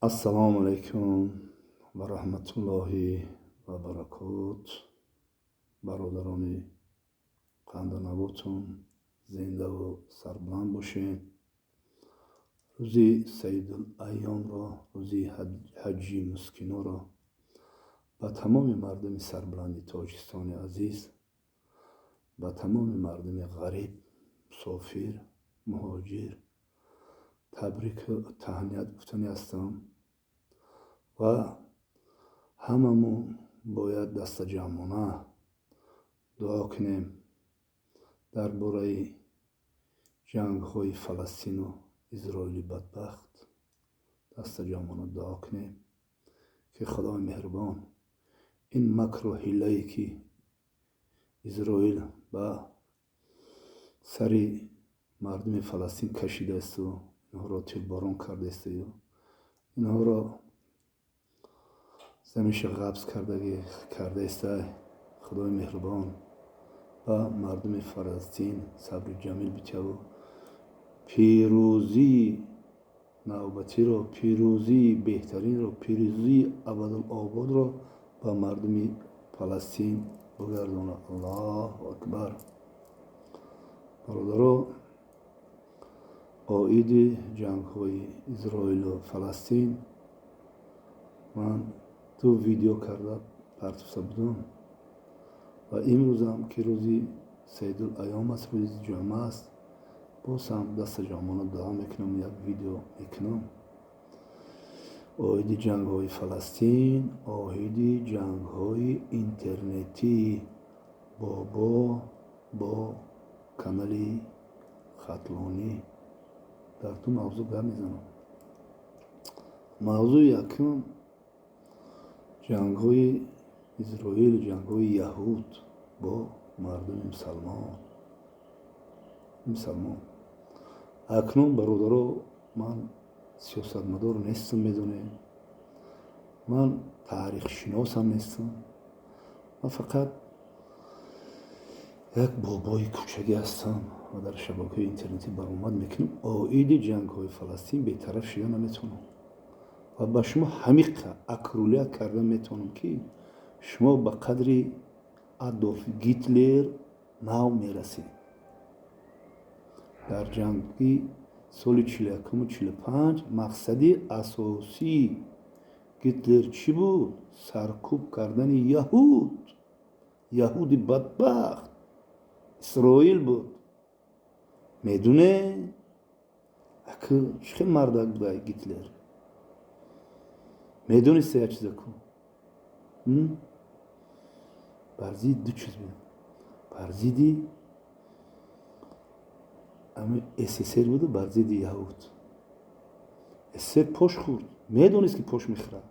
Ассалому алайкум ва раҳматуллоҳи ва баракот. Бародарони қанданавотум, зиндаву сарбаланд бошед. Рӯзи Саидул-айёмро, рӯзи ҳаҷҷи мускиноро ба тамоми мардуми сарбаланди Тоҷикистони азиз, ба тамоми мардуми ғариб, мусофир, муҳоҷир табрику таҳният гуфтанӣ ҳастам ва ҳамамон бояд дастаҷамъона дуо кунем дар бораи ҷангҳои Фаластину Изроили бадбахт. Дастаҷамъона дуо кунем, ки Худои меҳрубон ин макру ҳиллае, ки Изроил ба сари мардуми Фаластин кашидаасту инҳоро тирборон кардаасту инҳоро замиша ғабз кардааста, Худои меҳрубон ба мардуми Фаластин сабри ҷамил битиҳаву пирӯзии навбатиро, пирӯзии беҳтаринро, пирӯзии абадулободро ба мардуми Фаластин бигардонад. Аллоҳу акбар! Бародаро, оиди ҷангҳои Изроилу Фаластин ман ду видео карда партофта будам ва имрӯзам, ки рӯзи Саидул-айём аст, рӯзи ҷумъа аст, боз ҳам дастаҷамъона дуо мекунам, як видео мекунам оиди ҷангҳои Фаластин, оиди ҷангҳои интернетии бобо бо канали Хатлонӣ. Дар ду мавзӯъ гап мезанам. Мавзӯи якум: ҷангҳои Изроил, ҷангҳои яҳуд бо мардуми мусалмон. Акнун, бародаро, ман сиёсатмадор нестам, медонем, ман таърихшиносам нестам, ман фақат як бобои кӯчагӣ ҳастам ва дар шабакаҳои интернетӣ баромад мекунам. Оиди ҷангҳои Фаластин бетараф шида наметавонам ва ба шумо ҳамиқа акрулия карда метавонам, ки шумо ба қадри Адолф Гитлер нав мерасед. Дар ҷанги соли 41-у 45 мақсади асосии Гитлер чӣ буд? Саркӯб кардани яҳуд, яҳуди бадбахт, Исроил буд. Медуне, аку чӣ хел мардак буда Гитлер? Медониста як чиза ку бар зидди ду чиз буд: бар зидди СССР буду бар зидди яҳуд. СССР пош хӯрд, медонист, ки пош мехӯрад.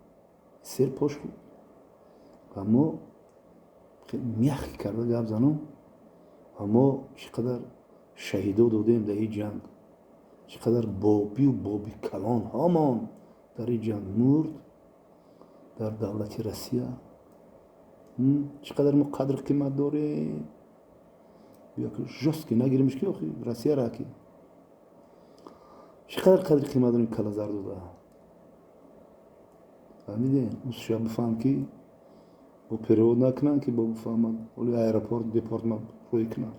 СССР пош хӯрд ва мо мягко карда гап занам ва мо чӣ қадар шаҳидо додем дар ин ҷанг, чӣ қадар бобию боби калонҳомон дар ин ҷанг мурд дар давлати Россия, чӣ қадар мо қадру қимат дорем. Жёстко нагиримш, ки охи Россия раки чӣ қадар қадри қимат дорем, калазар дода. Фаҳмидем? Усша бифаҳм, ки бо перевод накунанд, ки бо бифаҳмад, оли аэропорт депорт рӯй кунанд.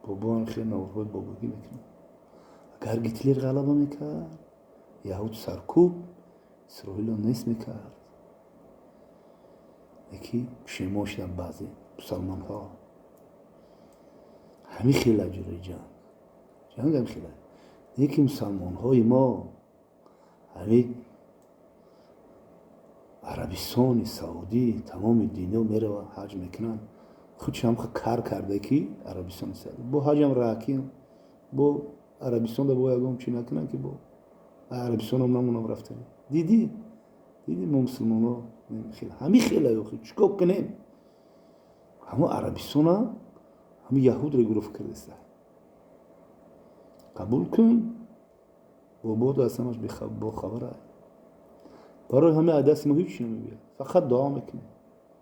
Бобоам хел наворҳои бобогӣ мекунад. Агар Гитлер ғалаба мекард, яҳуд саркӯб, Исроилро нест мекард. Яки пушаймон шуданд баъзе мусалмонҳо. Ҳамин хела ҷурои ҷанг ҳамин хела. Яки мусалмонҳои мо ҳамин Арабистони Саудӣ, тамоми дунё мераванд, ҳаҷ мекунанд. Худшам кар карда, ки Арабистони Саудӣ бо ҳаҷам раакиам, бо Арабистонда бо ягон чӣ накунанд, ки бо Арабистонам намонам рафтани. Дидӣ, дидӣ, мо мусулмонҳо ҳамин хела. Охи чӣ кор кунем? Ҳамо Арабистона ҳамин яҳуд регулировка кардаста. Қабул кун, бобод аз ҳамаш бохабара. Барои ҳамин аз дасти мо ҳеҷ чи намебиёд, фақат дуо мекунем,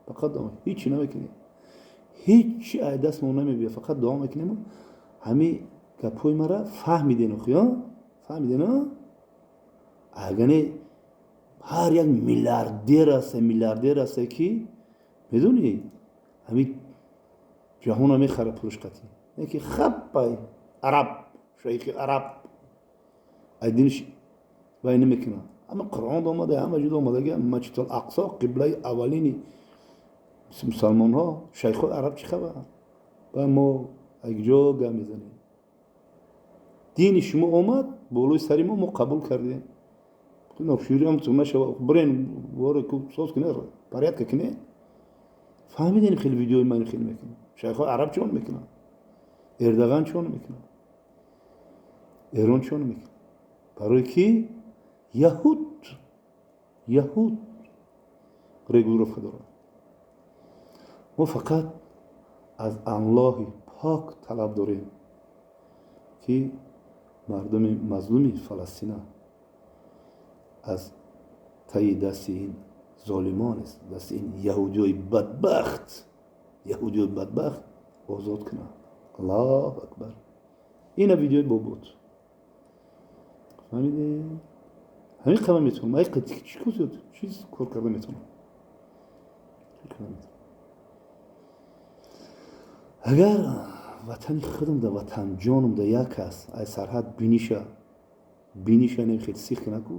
фақат дуо. Ҳеҷ чи намекунем, ҳеҷ чи аз дасти мо намебиёд, фақат дуо мекунем. Ҳамин гапҳои мара фаҳмиден, охи фаҳмиден? Агане ҳар як миллиардер аста, миллиардер аста, ки медонӣ, ҳамин ҷаҳона мехара пулш қатӣ, ки хаппай араб, шайхи араб айдиниш вай намекунад. Ҳама Қуръон омада, ҳама ҷудо омадаги, Масҷидул Ақсо қиблаи аввалини мусалмонҳо. Шайхҳои араб чӣ хабар? Ба мо якҷо гап мезанем. Дини шумо омад болои сари мо, мо қабул кардем. Ношӯриам нашава, бирен соз куне, порядка куне. Фаҳмидем, хеле видеои ман хеле мекунам. Шайхҳои араб чон мекунанд, Эрдоган чон мекунад, Эрон чон мекунад? Барои ки яҳуд регулировка дорад. Мо фақат аз Аллоҳи пок талаб дорем, ки мардуми мазлуми Фаластина аз таи дасти ин золимон, дасти ин яҳудиёи бадбахт, яҳудиёи бадбахт озод кунанд. Аллоҳу акбар! Ина видеои бобот, фаҳмиде? Ҳамин қадам метавонам. Ай чиз кор карда метавонам. Агар ватани худам да, ватанҷонам да як аст, ай сарҳад биниша немхел сих кунаку,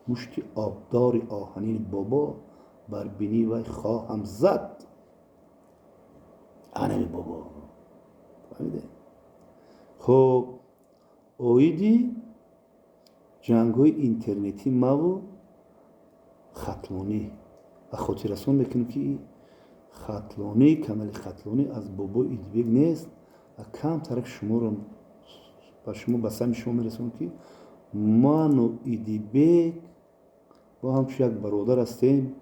мушти обдори оҳанини бобо бар бинии вай хоҳам зад. Анами бобо, фаҳмиде? Хуб, оиди ҷангҳои интернетӣ маву Хатлонӣ ва хотиррасон мекунем, ки Хатлонӣ, канали Хатлонӣ аз бобои Идибек нест. Ва камтарак шуморо ба шумо, ба сами шумо мерасонам, ки ману Идибек бо ҳамчун як бародар ҳастем.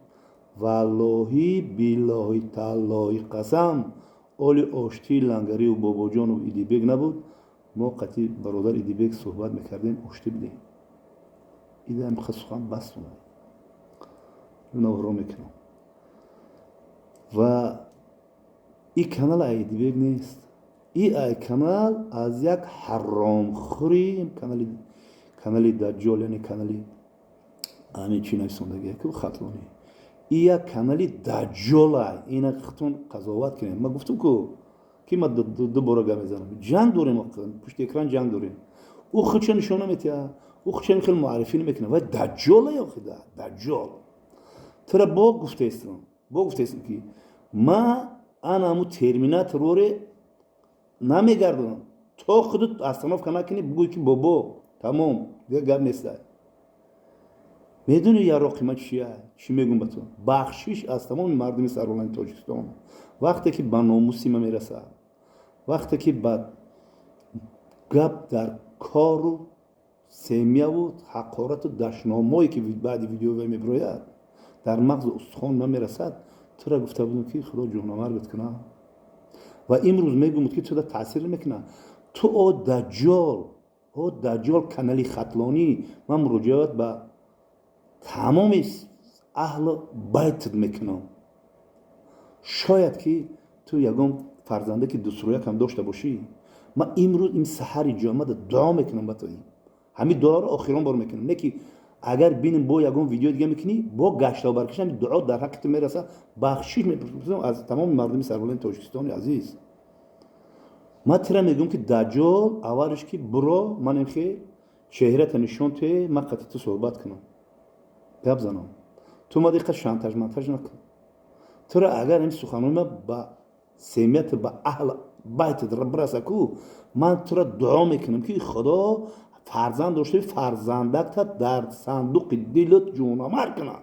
Валлоҳи, биллоҳи, таллоҳи қасам, оли оштии Лангарию Бобоҷону Идибек набуд, мо қатъи бародар Идибек суҳбат мекардем, оштӣ будем. Идаам сухан бастона навро мекунам. Ва и канал ай Идибек нест, и ай канал аз як ҳаромхӯри канали даҷҷол, яъне канали ҳамин чи нависондагия ку, Хатлонӣ, и як канали даҷҷолай. Ина худтон қазоват кунем. Ма гуфтам ку, ки ма дубора гап мезанам. Ҷанг дорем, пушти экран ҷанг дорем. Ӯ худша нишон наметиҳад, ӯ худша хеле муаррифӣ намекунад. Вай даҷҷола, охида даҷҷол. Тура бо гуфтаестам, ки ма ана ҳаму терминаторре намегардонам, то худут остановка накунӣ, бугӯй, ки бобо, тамом, дигар гап нестай. Медони яроқи ман чия, чӣ мегӯм ба ту? Бахшиш аз тамоми мардуми сарбаланди Тоҷикистон. Вақте ки ба номуси ман мерасад, вақте ки ба гап дар кору семьяву ҳақорату дашномое, ки баъди видео мебирояд, дар мағзу устухон ман мерасад, тура гуфта будам, ки Худо ҷонамаргат кунад. Ва имрӯз мегӯмуд, ки туда таъсир намекунад. Ту, о даҷҷол, о даҷҷол, канали Хатлонӣ, ман муроҷиат ба тамоми аҳлу байтат мекунам. Шояд ки ту ягон фарзанде, ки дусрӯякам дошта бошӣ. Ман имрӯз, ин саҳари ҷомада, дуо мекунам ба ту. Ҳамин дуоро охирон бор мекунам, не ки агар бинем, бо ягон видео дига мекунӣ, бо гаштаву баркаши ҳамин дуо дар ҳаққи ту мерасад. Бахшиш мепурсам аз тамоми мардуми сарбаланди Тоҷикистони азиз. Ман тира мегӯям, ки даҷҷол, аввалш ки буро, ман имхе чеҳрата нишон те, ман қатъи ту суҳбат кунам, гап занам. Ту ма диқа шантаж мантаж накун. Тура агар ин суханои ма ба семьята, ба аҳл байтат бираса ку, ман тура дуо мекунам, ки Худо фарзанд дошта, фарзандакта дар сандуқи дилат ҷонамар кунад.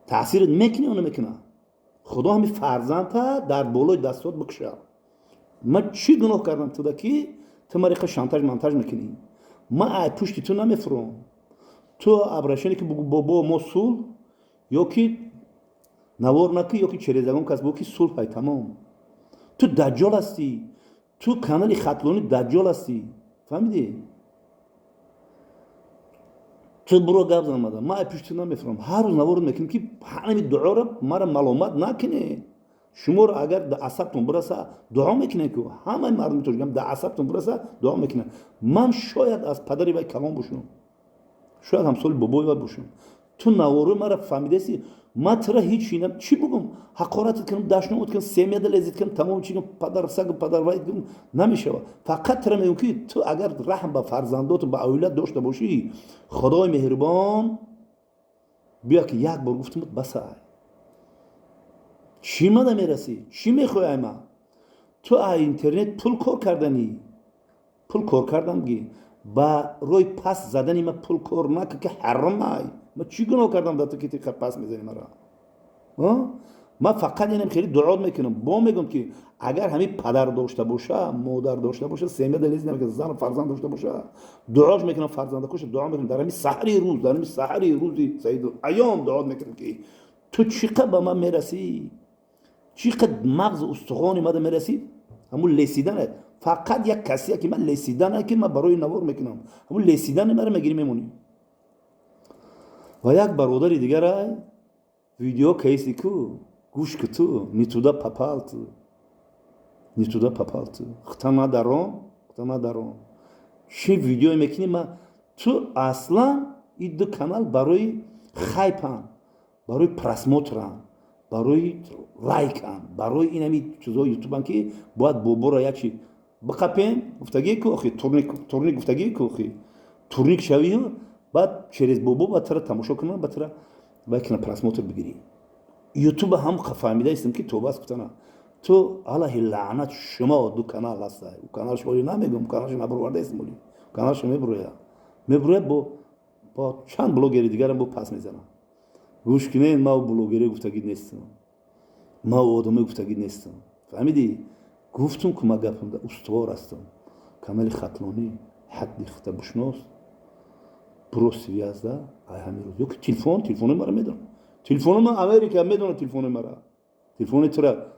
Таъсират мекунӣ ё намекунад? Худо ҳами фарзандта дар болои дастот бикушад. Ман чӣ гуноҳ кардам туда, ки ту мариқа шантаж мантаж мекунӣ? Ман ай пушти ту намефуром. Ту обращение ки бугу: «Бобо, мо сулҳ», ё ки навор накӣ, ё ки через ягон кас бугу, ки сулҳ ай, тамом. Ту даҷҷол ҳастӣ, ту канали Хатлонӣ даҷҷол ҳастӣ, фаҳмидӣ? Ту буро, гап зан мада. Ман ай пушти ту намефуром. Ҳар рӯз наворот мекунем, ки ҳамин дуоро мара маломат накунед. Шуморо агар да асабтон бираса, дуо мекунем, ки ҳамаи мардуми тоҷикам да асабтон бираса, дуо мекунам. Ман шояд аз падари вай калон бошам, шояд ҳамсоли бобои вай бошам. Ту наворои мара фаҳмидаси. Ман тира ҳеҷ чӣ бугум, ҳақоратат кунам, дашномат кунам, семья да лезть кунам, тамом чӣ кунам, падар саг, падар вай кунам, намешава. Фақат тира мегӯм, ки ту агар раҳм ба фарзандоту, ба оилат дошта бошӣ, Худои меҳрубон бия, ки як бор гуфтам, баса. Чӣ мада мерасӣ? Чӣ мехоҳӣ ай ман? Ту ай интернет пул кор карданӣ, пул кор кардам ги, ба рӯи пас задани ма пул кор накун, ки ҳаромай. Ма чӣ гуноҳ кардам да ту, ки ти пас мезани мара? Ман фақат инам хеле дуо мекунам, бо мегӯм, ки агар ҳамин падар дошта боша, модар дошта боша, семья да лезть намекунад, зану фарзанд дошта боша, дуош мекунам, фарзандакоша дуо мекунам. Дар ҳамин саҳари рӯз, дар ҳамин саҳари рӯзи саидул аём дуо мекунам, ки ту чӣ қад ба ман мерасӣ, чӣ қад мағзу устухони мада мерасӣ. Ҳамун лесиданат фақат як касия, ки ман лесидана, ки ман барои навор мекунам, ҳамун лесидани мара мегирӣ, мемонӣ. Ва як бародари дигарай видео каиси ку, гӯш ку, ту не туда попал, ту не туда попал, ту хта надарон, хта надарон. Чӣ видеое мекунӣ? Ма ту аслан и ду канал барои хайпан, барои просмотран, барои лайкан, барои инами чизҳои ютубан, ки бояд боборо як чи биқапем гуфтагие ку. Охи турник, турник гуфтагие ку. Охи турник шавию, баъд через бобо ба тара тамошо кунам, ба тара баъд кина просмотр бигирӣ. Ютуба ҳам фаҳмида истам, ки тобаст гуфтана. Ту, аллаҳи лаънат, шумо ду канал ҳаста. Канал шумо намегӯм, каналшо набуроварда истам, каналшо мебуроя, мебуроя, бо чанд блогери дигарам бо пас мезанам. Гӯш кунед, ма блогере гуфтагӣ нестам, ма одаме гуфтагӣ нестам, фаҳмидӣ? Гуфтум ку, ма гапам устувор ҳастам. Канали Хатлонӣ ҳадди хитабушнос буро связь да ай ҳамин рӯз ёки телефон, телефони мара медонам, телефони ман Америка медонам, телефони мара, телефони тура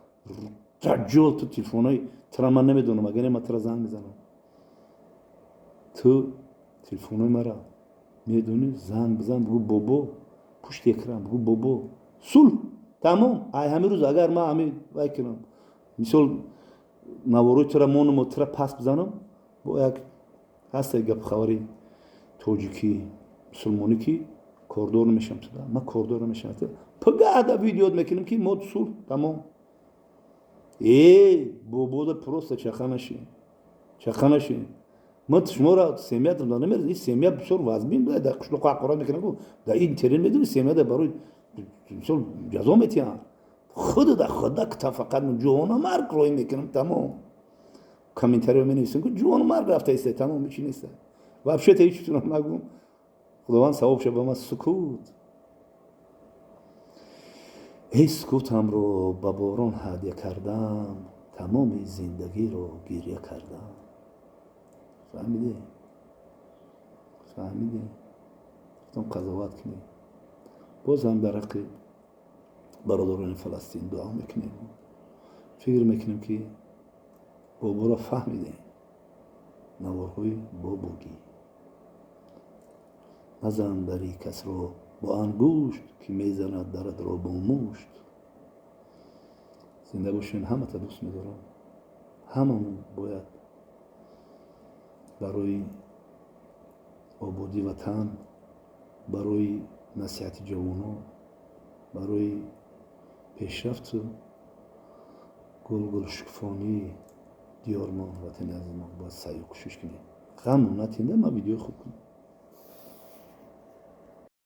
даҷҷол, ту телефонои тура ман намедонам. Агар ман тура занг мезанам, ту телефонои мара медонӣ, занг бизан, бугӯ бобо, пушти экран бугӯ бобо, сулҳ, тамом. Ай ҳамин рӯз агар ман ҳамин вай кунам, мисол, наворои тура монуму тура пас бизанам, бо як ҳаста гапи хабари тоҷикӣ мусулмонӣ, ки кордор намешавам туда, ман кордор намешавам. Пагада видеот мекунем, ки мо сулҳ, тамом. Э бобода просто чақа наши, чақа наши. Ма шуморо семья намерас, семья бисёр вазмин дар қишлоқо ҳақорат мекунам, дар интернет медони, семьяда барои мисол ҷазо метиҳанд. Худа да худа кта, фақат ҷону марг роҳӣ мекунам, тамом. Комментарио менависам, ки ҷону марг рафта иста, тамом, ҳичи неста. Вообще-то ҳеч чизро нагум, Худованд савоб ба ман. Сукут, эй, сукутамро ба борон ҳадя кардам, тамоми зиндагиро гиря кардам. Фаҳмиде, фаҳмиде? Гуфтам, қазоват кунем. Боз ҳам дар ҳаққи бародарони Фаластин дуо мекунем. Фикр мекунем, ки боборо фаҳмидем. Наворҳои бобогӣ назан дари касро бо ангушт, ки мезанад даратро бо мушт. Зинда бошем, ҳамата дӯст медорам. Ҳамамон бояд барои ободии ватан, барои насиҳати ҷавонон, барои пешрафту гулгулшукуфонии диёрмон, ватани азизмон бояд саъю кӯшиш кунем. Ғаму натинда, ман видеои хуб кунам.